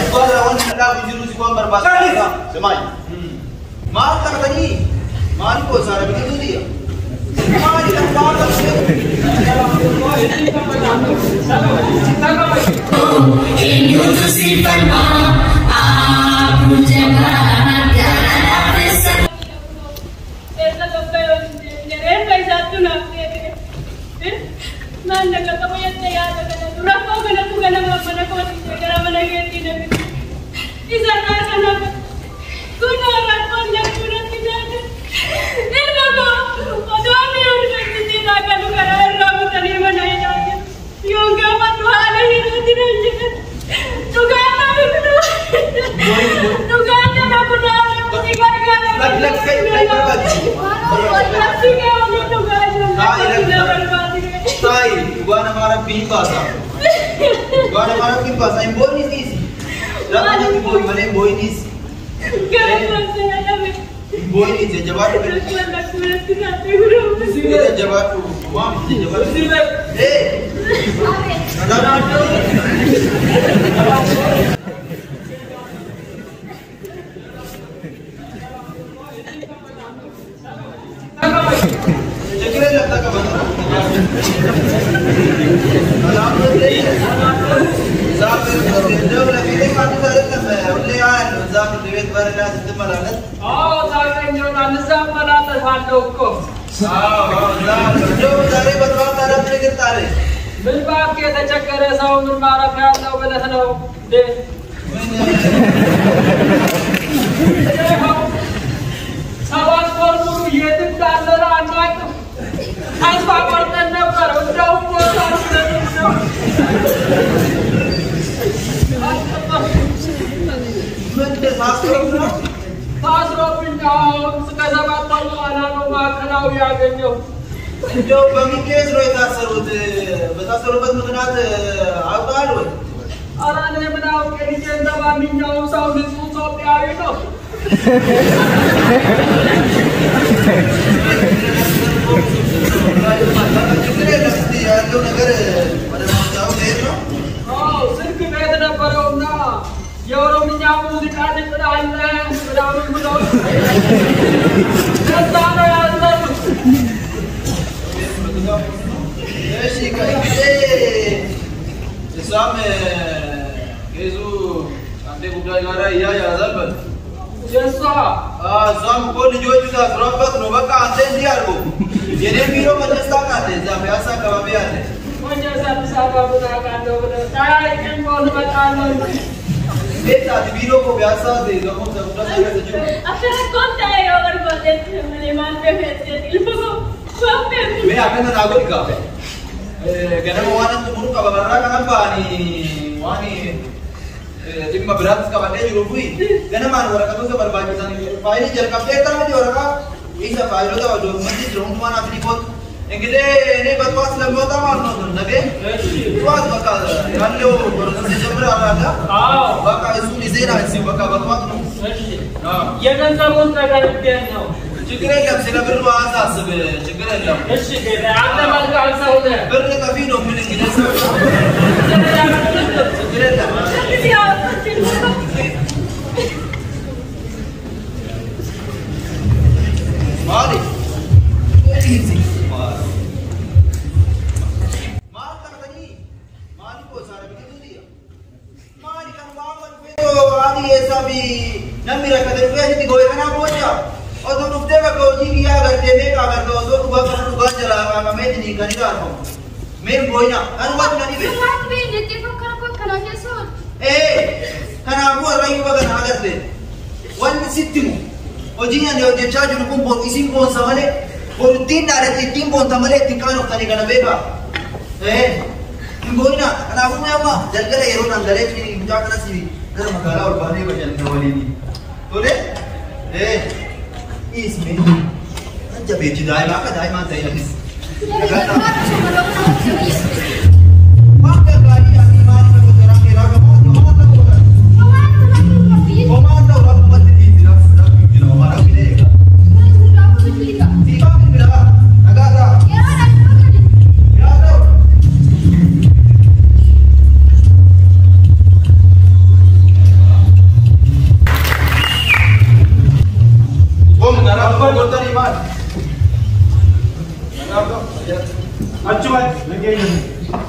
Dhugaarraa wanti na dhaabu jiru si waan barbaadu. Semaay. Maal taphatanii? Maaliif gosaadha biqiltuu xiyya? Maali kan waan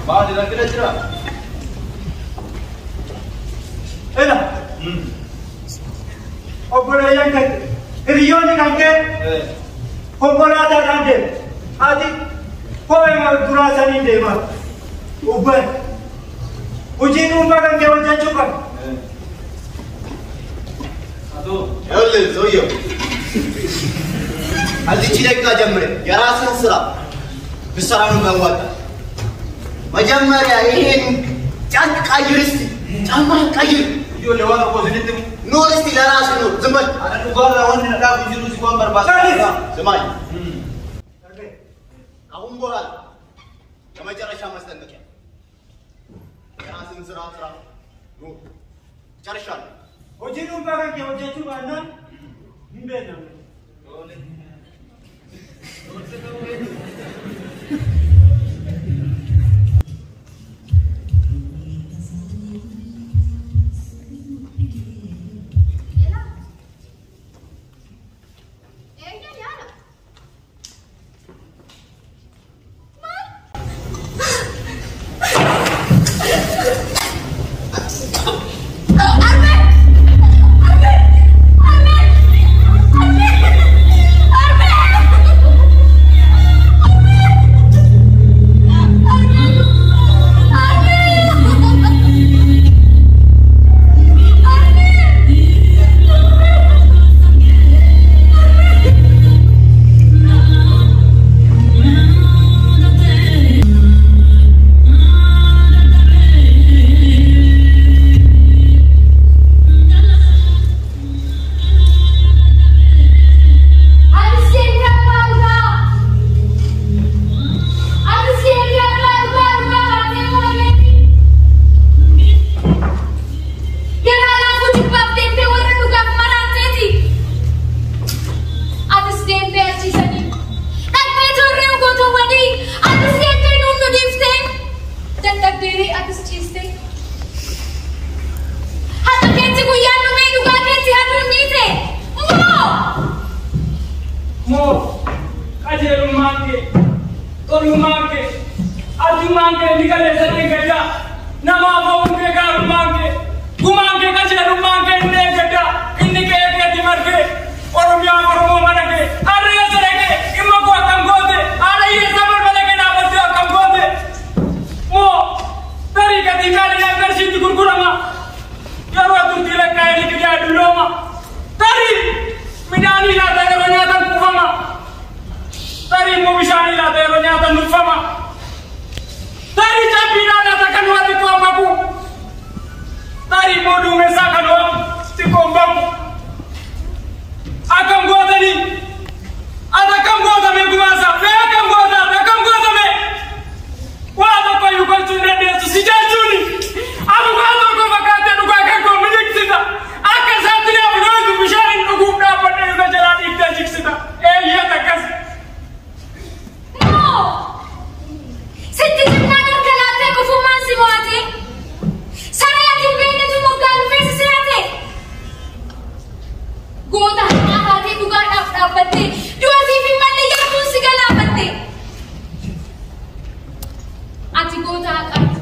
Maali rakkina jira? Ela. Obboleeyyan kan hiriyoonni kan kee konkolaataadhaan deemu. Ati kophee duraa saniin deemaa. Ubbeen. Hojii dhuunfaa kan kee hojjechuu qabda. ይኸውልህ ሰውዬው እዚች ደቂቃ ጀምረህ የራስህን ስራ ብትሰራ ነው የሚያዋጣህ። መጀመሪያ ይሄን ጨርቅ ቀይር እስቲ፣ ጫማህን ቀይር። ኑር እስቲ፣ ለራስህ ኑር። ዝም በል። ስማኝ፣ አሁን በኋላ የመጨረሻ ማስጠንቀቂያ፣ የራስህን ስራ ስራ፣ ኑር። ጨርሻለሁ። Hojii dhuunfaa kan kee hojjechuu baannaan hin beekamu. Moo qajeelummaan kee, tolummaan kee, arjummaan kee ni kaleessa eeggaddaa. Namaaf o'uun kee, gaarummaan kee, gumaan kee, qajeelummaan kee inni eeggaddaa. Inni qe'ee keetti margee Oromiyaa Oromoo mana kee harree sadaqee dhimma koo akkam goote, haadha hiyyeessaa balbala kee dhaabbattee akkam goote. Moo tarii gatii qaaliidhaan qarshiitti gurgurama. Yeroo turtii lakkaa'ee liqidaa dullooma. Tarii midhaanii laata yeroo nyaatan kuufama. Tarii immoo bishaanii laata yeroo nyaatan nuffama. Tarii cabbiidhaa laata kan waa xiqqoon baqu. Tarii immoo duumessaa kan waa xiqqoon baqu. Akkam gootanii? Ati akkam gootame gumaasaa? Mee akkam gootaa? Akkam gootame? Waa tokko iyyuu gochuu hin dandeessu si jechuuni. Abukaa tokko fakkaattee dhugaa kan koo miliqsita. Akka isaatti naaf lootu bishaan hin dhuguuf dhaabbadhee irra jalaa dhiigdee jigsita. Eeyyata akkas. Moo! Sitti jimnaan harka laattee kufummaan si mo'ate. Saree ati hin beeknetu moggaa dhufee si se'ate. Goota hamaa taatee dhugaadhaaf dhaabbatte. Du'a siif hin malle yakkuun si galaafatte. Ati goota haqaati.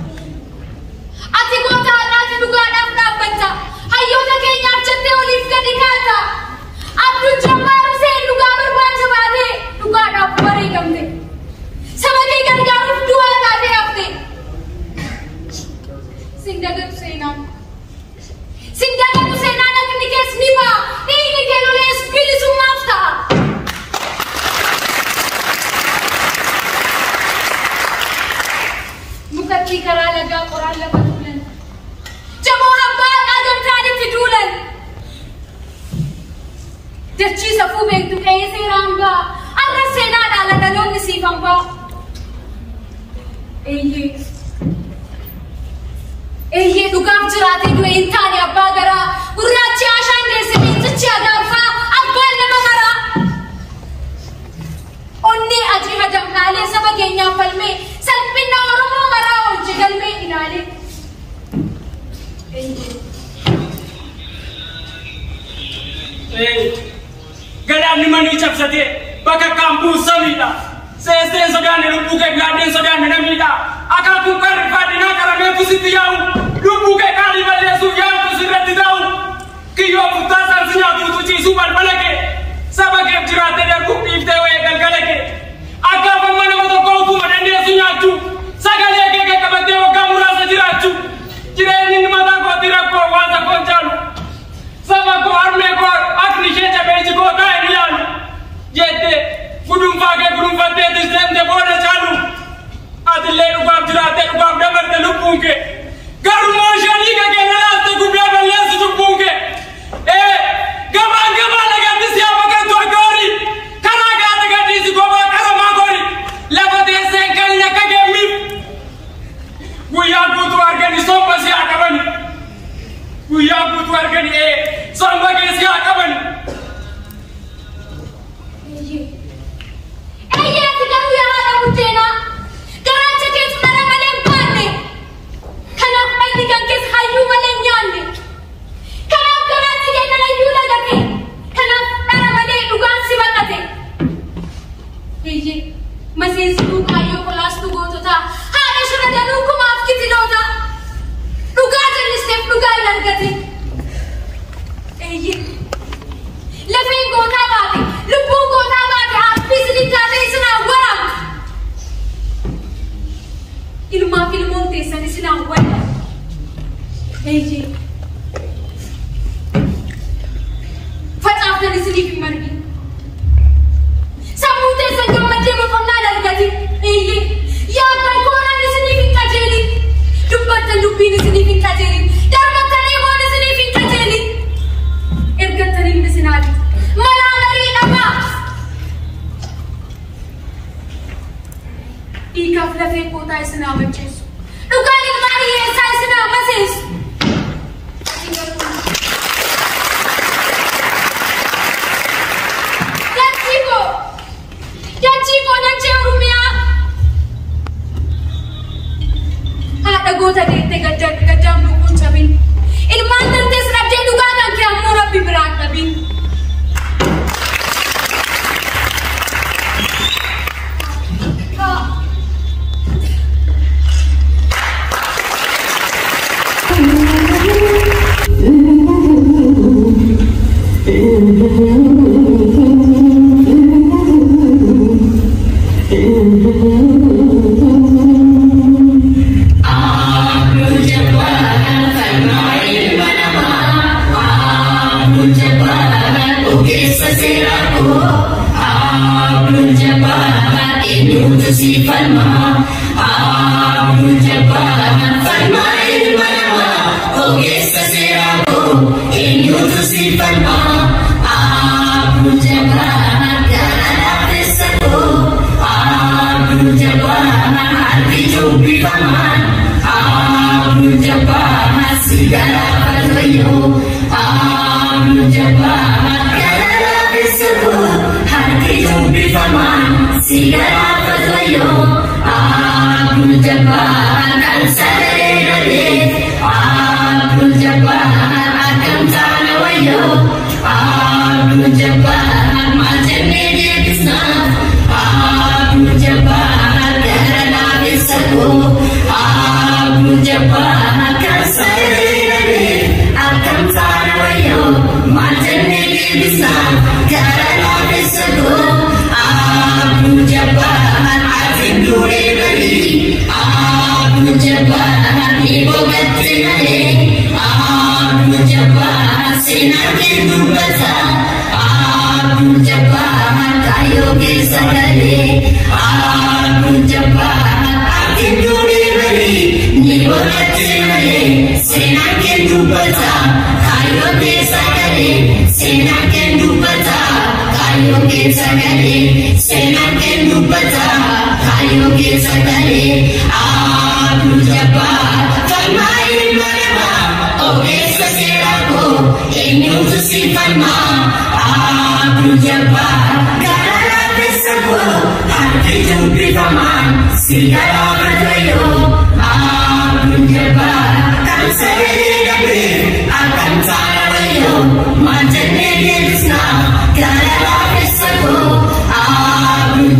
Ati goota haqaati, dhugaadhaaf dhaabbatta. Hayyoota keenyaaf jettee oliif gadi kaata. Abdul Jabbaar Hussein dhugaa barbaacha baatee dhugaadhaaf wareegamte. Saba kee gargaaruuf du'aa taatee hafte. Sin dagatu seenaan. Sin dagatu seenaan, haqni kees ni ba'a. Dhiigni kee lolees bilisummaaf ta'a. Mukattii karaa lagaa qoraan lafa tuulan. Jaboo abbaa gamtaan itti duulan. Dachii safuu beektu, qe'ee seeraan ba'a. Arra seenaa dhaala dhaloonni siif hambaa. Eeyyee. Eeyyee, dhugaaf jiraatee du'e hin taane abbaa garaa. Gurraachi ashaan deesse, leencichi agaarfaa, abbaan nama maraa. Onnee adii hadamnaalee saba keenyaaf falmee salphina Oromoo maraa oolche galmee ilaalee. Eeyyee. Galaanni manii cabsatee bakka kaan buusamiidha. Seesteen sodaanne lubbuu kee gaadheen sodaanne namiidha. Akaakuun qarri faadhinaa qarameetu sitti yaa'u. Lubbuu kee qaalii balleessuuf yaa'utu sirratti ta'u. Kiyyoo futtaa saansi nyaatuutu ciisuu balbala kee. Saba keef jiraattee darbuuf dhiiftee wayee galgala kee. Akka afamma nama tokko utuma dandeessu nyaachuu. Sagalee kee qaqqabattee waggaa muraasa jiraachuu. Jireenyi inni mataa kootii rakkoo hawaasa koon caalu. Saba koo harmee koo akni ishee cabee iji koo taa'e ni yaalu. Jettee gudunfaa kee gudunfattee tisteemte booda caalu. Atillee dhugaaf jiraattee dhugaaf dabarte lubbuun kee. Garummaa ishee dhiiga kee na laaste gubbee balleessu cubbuun kee. Gabaan gabaa lagatti si haa baqattu akka horii. Karaa gaata gadhiisi gobaa qaramaa gori. Lafa teesseen kan hin akka geemmiif. Guyyaa guutuu argani somba si haa qabani. Guyyaa guutuu argani somba kee si haa qabani. Eeyyee ati garuu yaa haadha buddeenaa garaacha keetu dhara malee hin baanne. Kanaaf dhalli kan kees hayyuu malee hin nyaanne. Kanaaf garaachi kee kan hayyuu lagate. Kanaaf dhara malee dhugaan si baqate. Eeyyee maseensituu kaayyoo qolaastuu goototaa haadha shira danuu kumaaf kitiloota. Dhugaa jallisteef dhugaa hin argatin. Eeyyee lafeen gootaa baate lubbuun gootaa baate harfi isin taatee isin haa waraabdu. Ilmaaf ilmoon teessan isin haa waraabdu. Eeyyee facaaftan isiniif hin margin. Sammuun teessan gammaddee boqonnaa hin argatin. Eeyyee yaaddan kooraan isiniif hin qajeelin. Dubbattan dubbiin isiniif hin qajeelin. Darbattan eeboon isiniif hin qajeelin. Ergattan ilmi isin haa bitu. Malaa marii dhabaa. Dhiigaaf lafee kootaa isin haa macheessu. Dhugaan ilmaan hiyyeessaa isin haa maseessu. Ati garuu dachii koo dachii koo dachee Oromiyaa. Haadha goota deettee gaddaan lubbuun cabin. Ilmaan tantees dhabdee dhugaa kan kee ammoo rabbi biraan dhabin. Haa.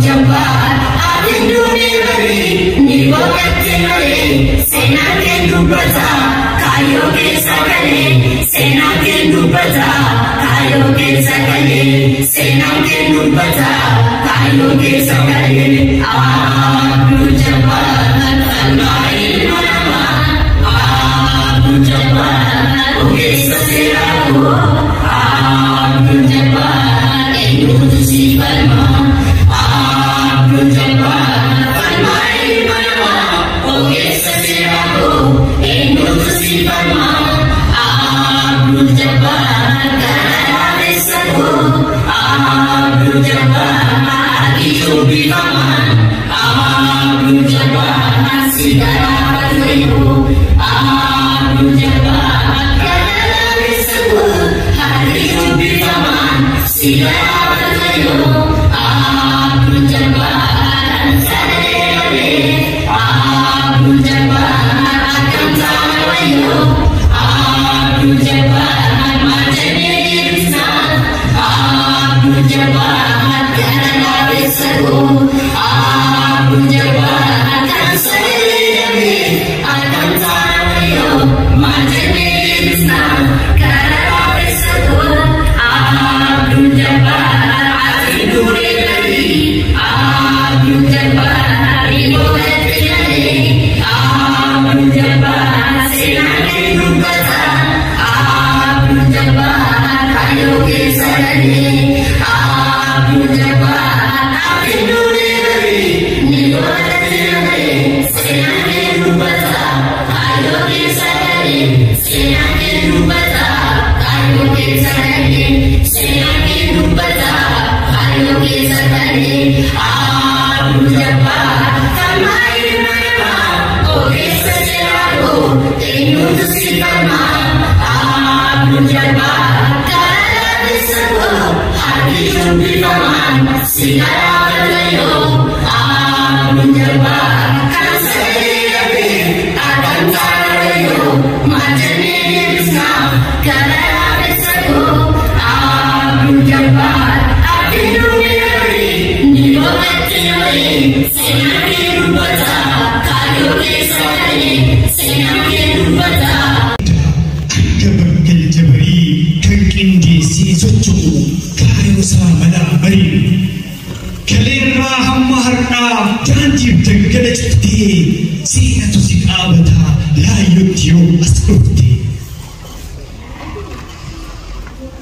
Jabbar. Seenaan kee dubbata kaayyoo keessa galee. Seenaan kee dubbata kaayyoo keessa galee. Seenaan kee dubbata kaayyoo keessa galee. Abdul Jabbaar falmaa ilma namaa. Abdul Jabbaar ogeessa seeraa koo. Abdul Jabbaar eenyutu si falmaa? Abdul Jabbaar falmaa ilma namaa. Ogeessa seeraa koo eenyutu si falmaa? Abdul Jabbaar gara koo. Abdul Jabbaar ati cubbifamaa. Abdul Jabbaar si garaafatu. Abdul Jabbaar gara koo ati cubbifamaa si garaafatu. Abdul Jabbaar sagalee. Abdul Jabbaar akkam taana wayyoo. Abdul Jabbaar maal jennee deebisnaa? Abdul Jabbaar gara laafessa koo. Abdul Jabbaar kan sagalee dhabee akkam taana wayyoo. Maal jennee deebisnaa? Gara laafessa koo. Abdul Jabbaar ati durii barii. Abdul Jabbaar dhiirota malee. Abdul Jabbaar seenaan kee dubbata. Abdul Jabbaar kaayyoo keessa galee. Abdul Jabbaar ati durii barii. Dhiirota malee. Seenaan kee dubbata. Kaayyoo keessa galee. Seenaan kee dubbata. Kaayyoo keessa galee. Seenaan kee dubbata. Kaayyoo keessa galee. Abdul Jabbaar falmaa ilma namaa. Ogeessa seeraa koo eenyutu si falmaa? Abdul Jabbaar gara laafessa koo harki cubbifamaan si garaafatu. Abdul Jabbaar kan sagalee dhabee akkam taana wayyoo. Maal jennee deebisnaa? Gara laafessa koo. Abdul Jabbaar ati durii barii. Dhiirotatti malee. Seenaan kee dubbata kaayyoo keessa galee. Seenaan kee dubbata. Akka bakkalcha barii kan qindeessee socho'u kaayyoo isaa malaa barii. Kaleerraa hamma har'aa daandiif daggala ciftee seenatu si dhaabataa laayyootti yoo as dhufte.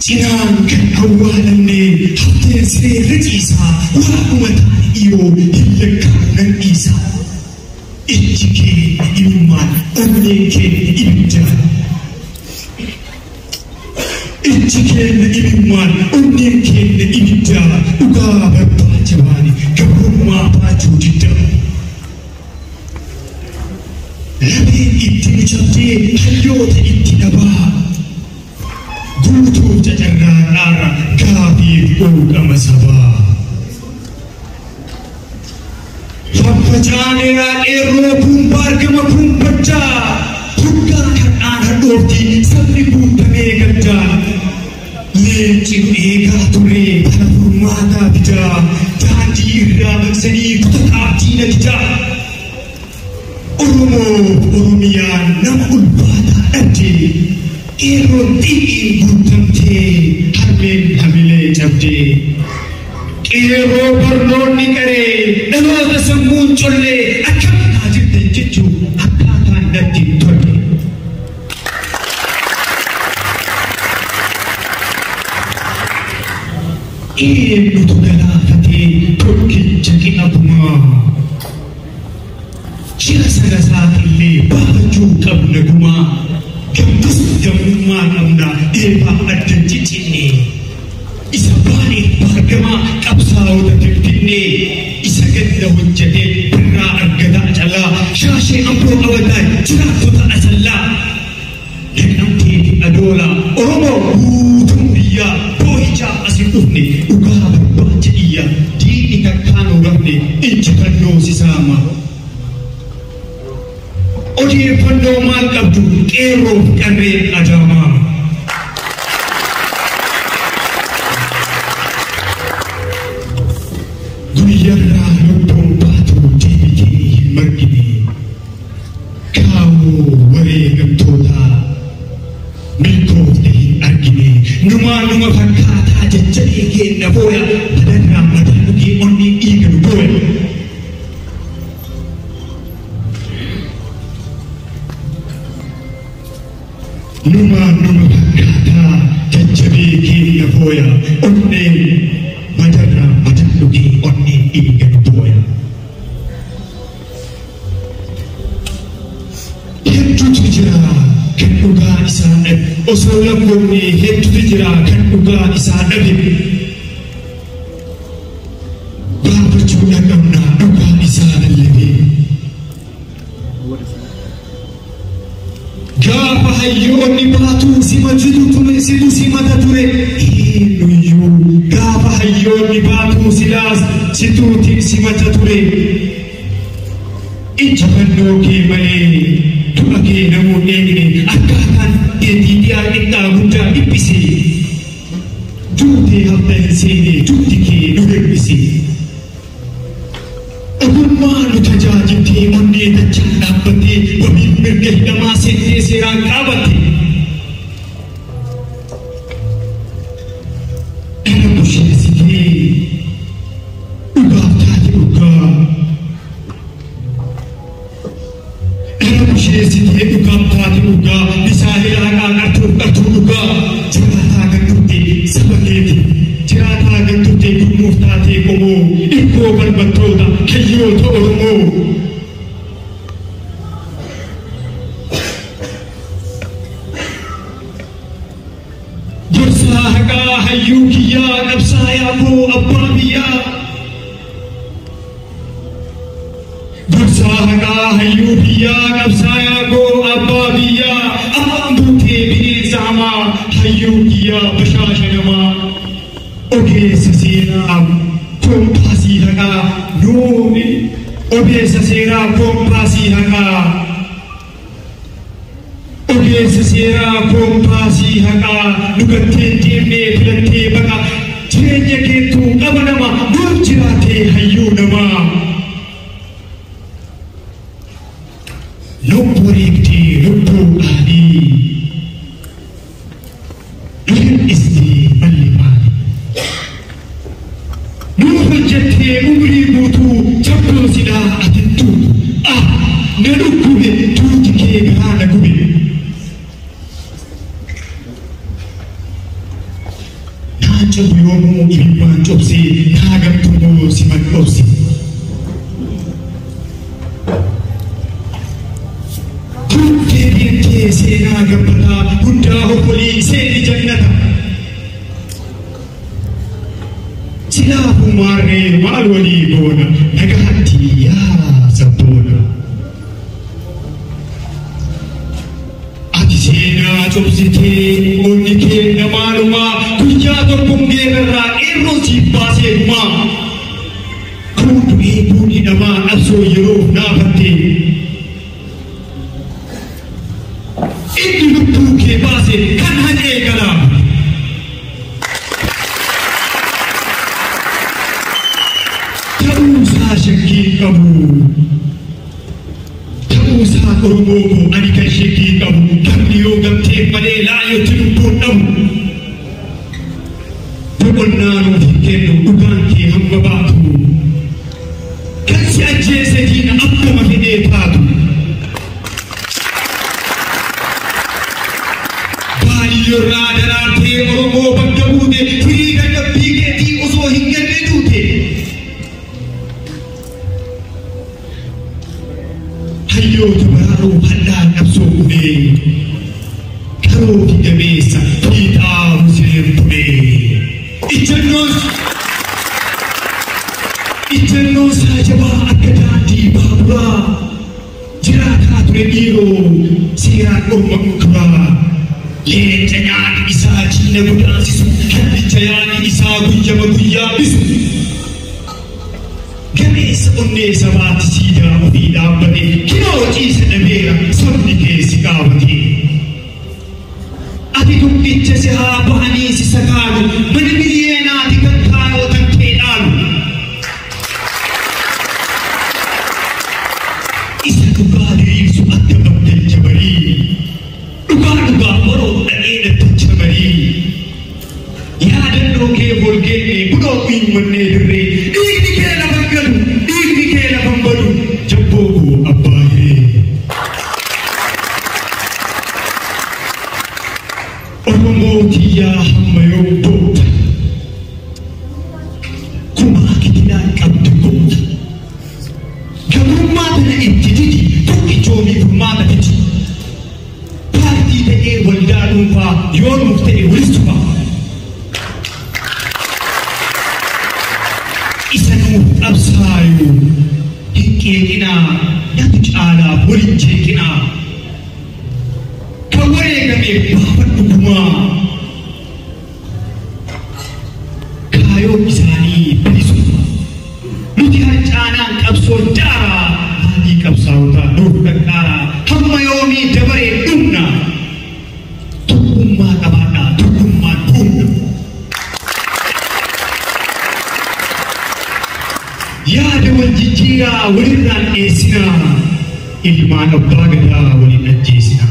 Cinaan kan awwaalamne hafteen siree ciisaa waanuma ta'an dhiyoo hin lakkaa'u nan dhiisaa. Ijji keenya imimmaan onneen keenya ibidda. Ijji keenya imimmaan onneen keenya ibidda. Dhugaa barbaacha baane gabrummaa baachuu didda. Lafeen itti nu cabdee hayyoota itti dhabaa. Guutuuf cacarraadhaarra gaafiif quuqama sabaa. Faffacaaneeraa qeerroo kun argama kun baddaa. Hoggaa kadhaan hadhoofti sabni guutamee gaddaa. Leenci nu eegaa ture bara furmaataa fidaa. Daandii irraa maqsanii kutataa diina didaa. Oromoo Oromiyaan nama ulfaataa dhabde. Qeerroon xiqqeen guutamtee harmeen hamilee cabde. Qeerroo barnoonni qaree dhaloota sammuun collee akkam haa jirtan jechuun akkaataan natti hin tolle. Eenyutu galaafatee tokkicha qixa gumaa? Shira sana saaxillee baafachuu qabna gumaa. Gamtas gammummaa qabna eebaa addan ciccinne. Isa baaniif baargamaa qabsaa'ota finfinnee. Isa ganna hojjetee birraa argataa calaa. Shaashee amboo qabataa jiraattota asallaa. Naqamtee fi adoolaa Oromoo guutuun biyyaa boo'ichaa asin dhufne dhugaa barbaacha iyya diinni takkaan horafne injifannoo sisaama. Odeeffannoo maal qabdu qeerroof qarreen Adaamaa. Guyyarraa lubbuun baatu deebitee hin margine. keenya booya madarraa madaa dhugee onneen dhiiga nu booya. Numa numa fakkaataa jajjabee keenya booya onneen madarraa madaa dhugee onneen dhiiga nu booya. Hedduutu jira kan dhugaa isaa dhabe osoo lakkoofne hedduutu jira kan dhugaa isaa dhabe gaafachuu dhaqabna dhugaa isaa lallabe. Gaafa hayyoonni baatu simatu ture situ simata ture eenyuyyuu gaafa hayyoonni baatu silaas situutiin simata ture. Injifannoo kee malee du'a kee namoonni eegne akkaataan keetii dhiyaa xiqqaa guddaa dhiphise. Duutee hafta hin seene duuti kee nu hir'ise. Ogummaa nu tajaajiltee onnee dachaa dhaabbattee wabiin mirga hidhamaa seentee seeraan qaabatte. Dhala busheessitee dhugaaf taate dhugaa. Dhala busheessitee dhugaaf taate dhugaa. Bishaan haqaa qartuu qartuu dhugaa. Jiraataa kan turte saba keeti. Jiraataa kan turte gurmuuf taatee qomoo. Irkoo balbattoota hayyoota Oromoo. Gorsaa haqaa hayyuu kiyyaa qabsaa yaaboo abbaa biyyaa. Gorsaa haqaa hayyuu biyyaa qabsaa yaaboo abbaa biyyaa. Afaan buutee bineensa hamaa hayyuu kiyyaa bashaasha namaa. Ogeessa seenaa koompaasii haqaa nuuni ogeessa seeraa koompaasii haqaa. Ogeessa seeraa koompaasii haqaa dhugattee deemnee filattee baqa jireenya keetuu qaba nama nuuf jiraatee hayyuu namaa. Lubbuu reebdee lubbuu qaalii nu hir'istee malli maali? Nuuf hojjettee umrii guutuu jabdoo silaa ati tuutu ah na dhukkube tuuti kee garaa na gube. Naan cabu yoomuu imimmaan cobsee naa gamtuu siman dhoobse. Tuuttee deemtee seenaa gabbataa hundaa hokkolii seenni jannata. Silaafuu maarree maal walii goona nagaatti yaa sabboona. Ati seenaa cobsitee onni keenya maalumaa guyyaa tokko geerarraa qeerroo siif baasee gumaa. Kun du'ee kuun hidhamaa qabsoo yeroof naafattee. Inni lubbuu kee baase kan haqee galaafate. Ta'uusaa shakkii qabu. Ta'uusaa Oromoo koo ani kan shakkii qabu. Gamni yoo gamteef malee laayotti lubbuun dhabu. Boqonnaa nuuf hin kennu dhugaan kee hamma baatu. Kan si ajjeese diina akkuma fedhee taatu. Baay'oorraa daraartee Oromoo bakka buute firii dadhabbii keetii osoo hin galle duute. Hayyoota baraaruu bal'aan qabsoo qubee karoo fi gameessa fiixaa Huseen Bulee. Ijjannoon isaa jabaa akka daandii baaburaa jiraataa ture dhiiroo seeraan orma kuraa. Leenca nyaanni isaa diina godaansisu hallicha yaadni isaa guyyama guyyaa bisu. Gameessa onnee sabaatti siidaa ofii dhaabbate kinoo ciisa dhabeera sabni keessi qaabate. Ati tokkicha si haa bahanii si sakaalu mana miliyeenaati kan kaayootan kee dhaalu. Isa dhugaa diriirsu akka babdalcha barii. Dhugaa dhugaa boroo dhaqee dhattacha barii. Yaadannoo kee volgeenye Ummannee dirree dhiigni kee lafa hin galu, dhiigni kee lafa hin badu, jabboo koo abbaa hiree. Oromoo tiyyaa hamma yoom boota? Kumaa kitilaan qabdu goota. Gabrummaa tana itti didi, tokkichoomii furmaata fidi. Paartii ta'ee waldaa dhuunfaa yoo nuuf ta'e walis tufa. Isa nuuf qabsaayu hin qeeqinaa, natu caalaa waliin jeeqinaa. Kan wareegame baafadhu gumaa. Kaayoon isaanii bilisummaa. Nuti harcaanaan qabsoo daaraa, maatii qabsaa'otaa nuuf gargaaraa. Hamma yoomii dabaree dhumna. Tokkummaa qabaadhaa, tokkummaan humna. Yaada wal jijjiiraa walirraan dheessinaa. Ilmaan abbaa gadaa waliin ajjeesinaa.